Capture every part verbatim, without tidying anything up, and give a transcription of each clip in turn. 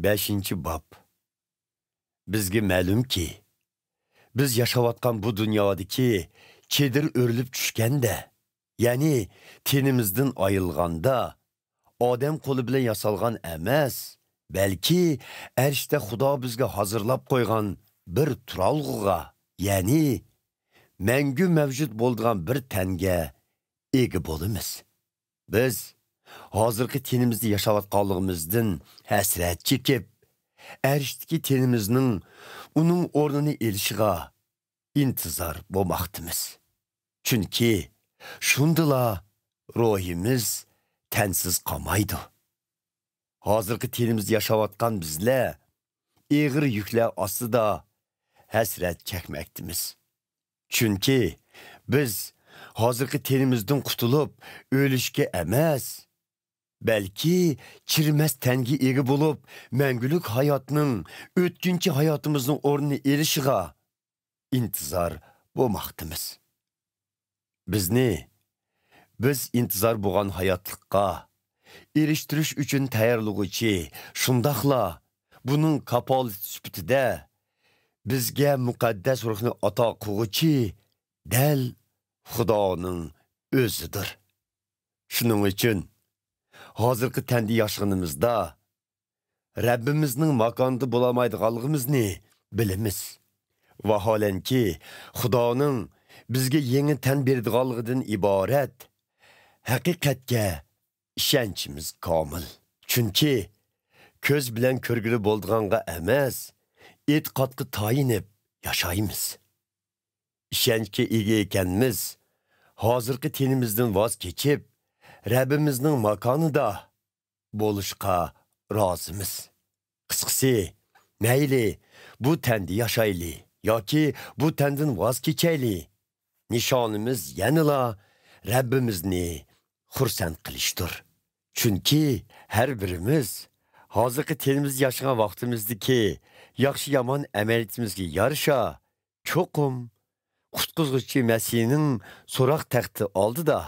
بەشىنچى باب. بىزگە مەلۇمكى، بىز ياشاۋاتقان بۇ دۇنيادىكى چېدىر ئۆرۈلۈپ چۈشكەندە، يەنى تېنىمىزدىن ئايرىلغاندا، ئادەم قولى بىلەن ياسالغان ئەمەس، بەلكى ئەرشتە خۇدا بىزگە ھازىرلاپ قويغان بىر تۇرالغۇغا، يەنى مەڭگۈ مەۋجۇت بولىدىغان بىر تەنگە ئىگە بولىمىز. بىز ھازىرقى تېنىمىزدە ياشاۋاتقانلىقىمىزدىن ھەسرەت چېكىپ، ئەرشتىكى تېنىمىزنىڭ ئۇنىڭ ئورنىنى ئېلىشىغا ئىنتىزار بولماقتىمىز. چۈنكى شۇندىلا روھىمىز تەنسىز قالمايدۇ. ھازىرقى تېنىمىزدە ياشاۋاتقان بىزلەر ئېغىر يۈكلەر ئاستىدا ھەسرەت چەكمەكتىمىز. چۈنكى بىز ھازىرقى تېنىمىزدىن قۇتۇلۇپ ئۆلۈشكە ئەمەس، بەلكى چىرىمەس تەنگە ئىگە بولۇپ، مەڭگۈلۈك ھاياتنىڭ، ئۆتكۈنچى ھاياتىمىزنىڭ ئورنىنى ئېلىشىغا ئىنتىزار بولماقتىمىز. بىزنى بىز ئىنتىزار بولغان ھاياتلىققا ئېرىشتۈرۈش ئۈچۈن تەييارلىغۇچى، شۇنداقلا بۇنىڭ كاپالىتى سۈپىتىدە بىزگە مۇقەددەس روھنى ئاتا قىلغۇچى دەل خۇدانىڭ ئۆزىدۇر. شۇنىڭ ئۈچۈن ھازىرقى تەندە ياشىغىنىمىزدا رەببىمىزنىڭ ماكانىدا بولالمايدىغانلىقىمىزنى بىلىمىز. ۋاھالەنكى، خۇدانىڭ بىزگە يېڭى تەن بېرىدىغانلىقىدىن ئىبارەت ھەقىقەتكە ئىشەنچىمىز كامىل. چۈنكى كۆز بىلەن كۆرگىلى بولىدىغانغا ئەمەس، ئېتىقادقا تايىنىپ ياشايمىز. ئىشەنچكە ئىگە ئىكەنمىز، ھازىرقى تېنىمىزدىن ۋاز كېچىپ، رەببىمىزنىڭ ماكانىدا بولۇشقا رازىمىز. قىسقىسى، مەيلى بۇ تەندە ياشايلى ياكى بۇ تەندىن ۋاز كېچەيلى، نىشانىمىز يەنىلا رەببىمىزنى خۇرسەن قىلىشتۇر. چۈنكى ھەر بىرىمىز ھازىرقى تېنىمىزدا ياشىغان ۋاقتىمىزدىكى ياخشى-يامان ئەمەلىيىتىمىزگە يارىشا، چوقۇم قۇتقۇزغۇچى مەسىھنىڭ سوراق تەختى ئالدىدا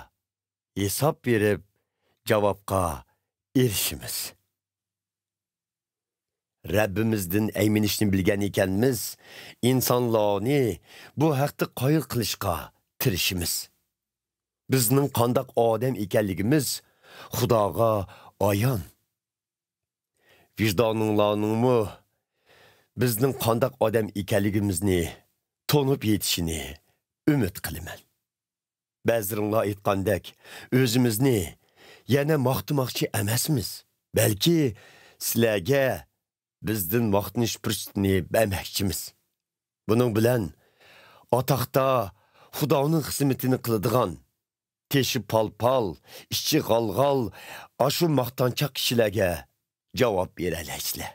ھېساب بېرىپ، جاۋابقا ئېرىشىمىز. رەببىمىزدىن ئەيمىنىشنى بىلگەن ئىكەنمىز، ئىنسانلارنى بۇ ھەقتە قايىل قىلىشقا تىرىشىمىز. بىزنىڭ قانداق ئادەم ئىكەنلىكىمىز خۇداغا ئايان. ۋىجدانىڭلارنىڭمۇ بىزنىڭ قانداق ئادەم ئىكەنلىكىمىزنى تونۇپ يېتىشىنى ئۈمىد قىلىمەن. بەزىلىرىڭلار ئېيتقاندەك، ئۆزىمىزنى يەنە ماختىماقچى ئەمەسمىز، بەلكى سىلەرگە بىزدىن ماختىنىش پۇرسىتىنى بەرمەكچىمىز. بۇنىڭ بىلەن ئاتاقتا خۇدانىڭ خىزمىتىنى قىلىدىغان، تېشى پال-پال، ئىچى غال-غال ئاشۇ ماختانچاق كىشىلەرگە جاۋاب بېرەلەيسىلەر.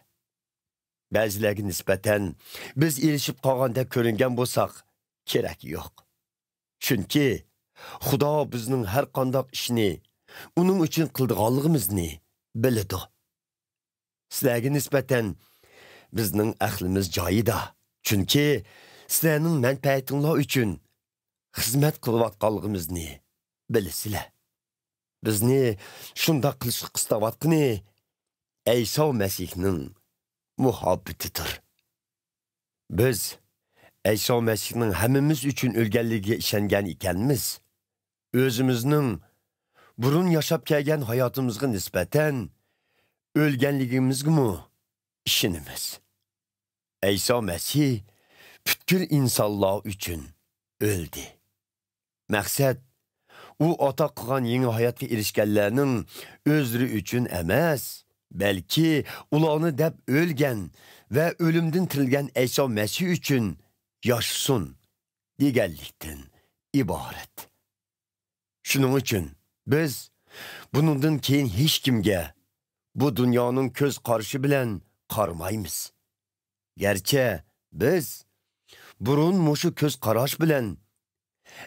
بەزىلەرگە نىسبەتەن بىز ئېلىشىپ قالغاندەك كۆرۈنگەن بولساق، كېرەك يوق. چۈنكى خۇدا بىزنىڭ ھەر قانداق ئىشنى ئۇنىڭ ئۈچۈن قىلىدىغانلىقىمىزنى بىلىدۇ. سىلەرگە نىسبەتەن بىزنىڭ ئەقلىمىز جايىدا، چۈنكى سىلەرنىڭ مەنپەئەتىڭلار ئۈچۈن خىزمەت قىلىۋاتقانلىقىمىزنى بىلىسىلەر. بىزنى شۇنداق قىلىشقا قىستاۋاتقىنى ئەيسا مەسىھنىڭ مۇھەببىتىدۇر. بىز ئەيسا مەسىھنىڭ ھەممىمىز ئۈچۈن ئۆلگەنلىكىگە ئىشەنگەن ئىكەنمىز، ئۆزىمىزنىڭ بۇرۇن ياشاپ كەلگەن ھاياتىمىزغا نىسبەتەن ئۆلگەنلىكىمىزگىمۇ ئىشىنىمىز. ئەيسا مەسىھ پۈتكۈل ئىنسانلار ئۈچۈن ئۆلدى. مەقسەت، ئۇ ئاتا قىلغان يېڭى ھاياتقا ئېرىشكەنلەرنىڭ ئۆزلىرى ئۈچۈن ئەمەس، بەلكى ئۇلارنى دەپ ئۆلگەن ۋە ئۆلۈمدىن تىرىلگەن ئەيسا مەسىھ ئۈچۈن ياشىسۇن دېگەنلىكتىن ئىبارەت. شۇنىڭ ئۈچۈن بىز بۇنىڭدىن كېيىن ھېچكىمگە بۇ دۇنيانىڭ كۆز قارىشى بىلەن قارىمايمىز. گەرچە بىز بۇرۇن مۇشۇ كۆز قاراش بىلەن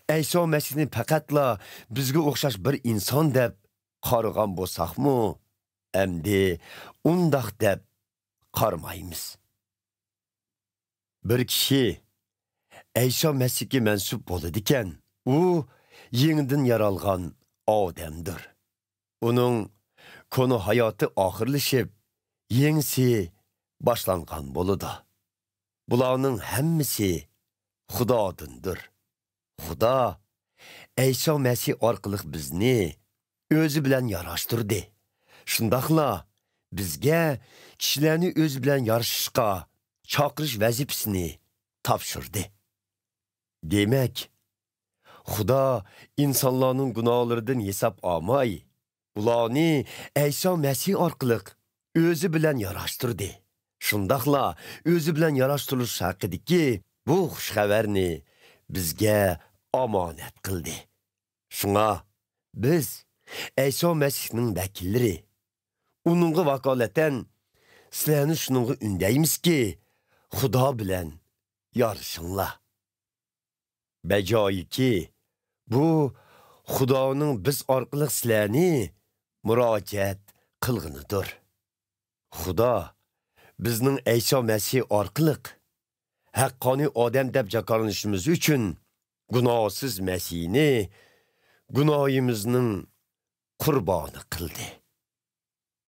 ئەيسا مەسىھنى پەقەتلا بىزگە ئوخشاش بىر ئىنسان دەپ قارىغان بولساقمۇ، ئەمدى ئۇنداق دەپ قارىمايمىز. بىر كىشى ئەيسا مەسىھكە مەنسۇپ بولىدىكەن، ئۇ يېڭىدىن يارالغان ئادەمدۇر. ئۇنىڭ كونا ھاياتى ئاخىرلىشىپ، يېڭىسى باشلانغان بولىدۇ. بۇلارنىڭ ھەممىسى خۇدادىندۇر. خۇدا ئەيسا مەسىھ ئارقىلىق بىزنى ئۆزى بىلەن ياراشتۇردى. شۇنداقلا بىزگە كىشىلەرنى ئۆزى بىلەن يارىشىشقا چاقىرىش ۋەزىپىسىنى تاپشۇردى. دېمەك، خۇدا ئىنسانلارنىڭ گۇناھلىرىدىن ھېساب ئالماي، ئۇلارنى ئەيسا مەسىھ ئارقىلىق ئۆزى بىلەن ياراشتۇردى. شۇنداقلا ئۆزى بىلەن ياراشتۇرۇلۇش ھەققىدىكى بۇ خۇش خەۋەرنى بىزگە ئامانەت قىلدى. شۇڭا بىز ئەيسا مەسىھنىڭ ۋەكىللىرى، ئۇنىڭغا ۋاكالىتەن سىلەرنى شۇنىڭغا ئۈندەيمىزكى، خۇدا بىلەن يارىشىڭلار. بەجايىكى، بۇ خۇدانىڭ بىز ئارقىلىق سىلەرنى مۇراجىئەت قىلغىنىدۇر. خۇدا بىزنىڭ ئەيسا مەسىھ ئارقىلىق ھەققانىي ئادەم دەپ جاكارلىنىشىمىز ئۈچۈن گۇناھسىز مەسىھنى گۇناھىمىزنىڭ قۇربانى قىلدى.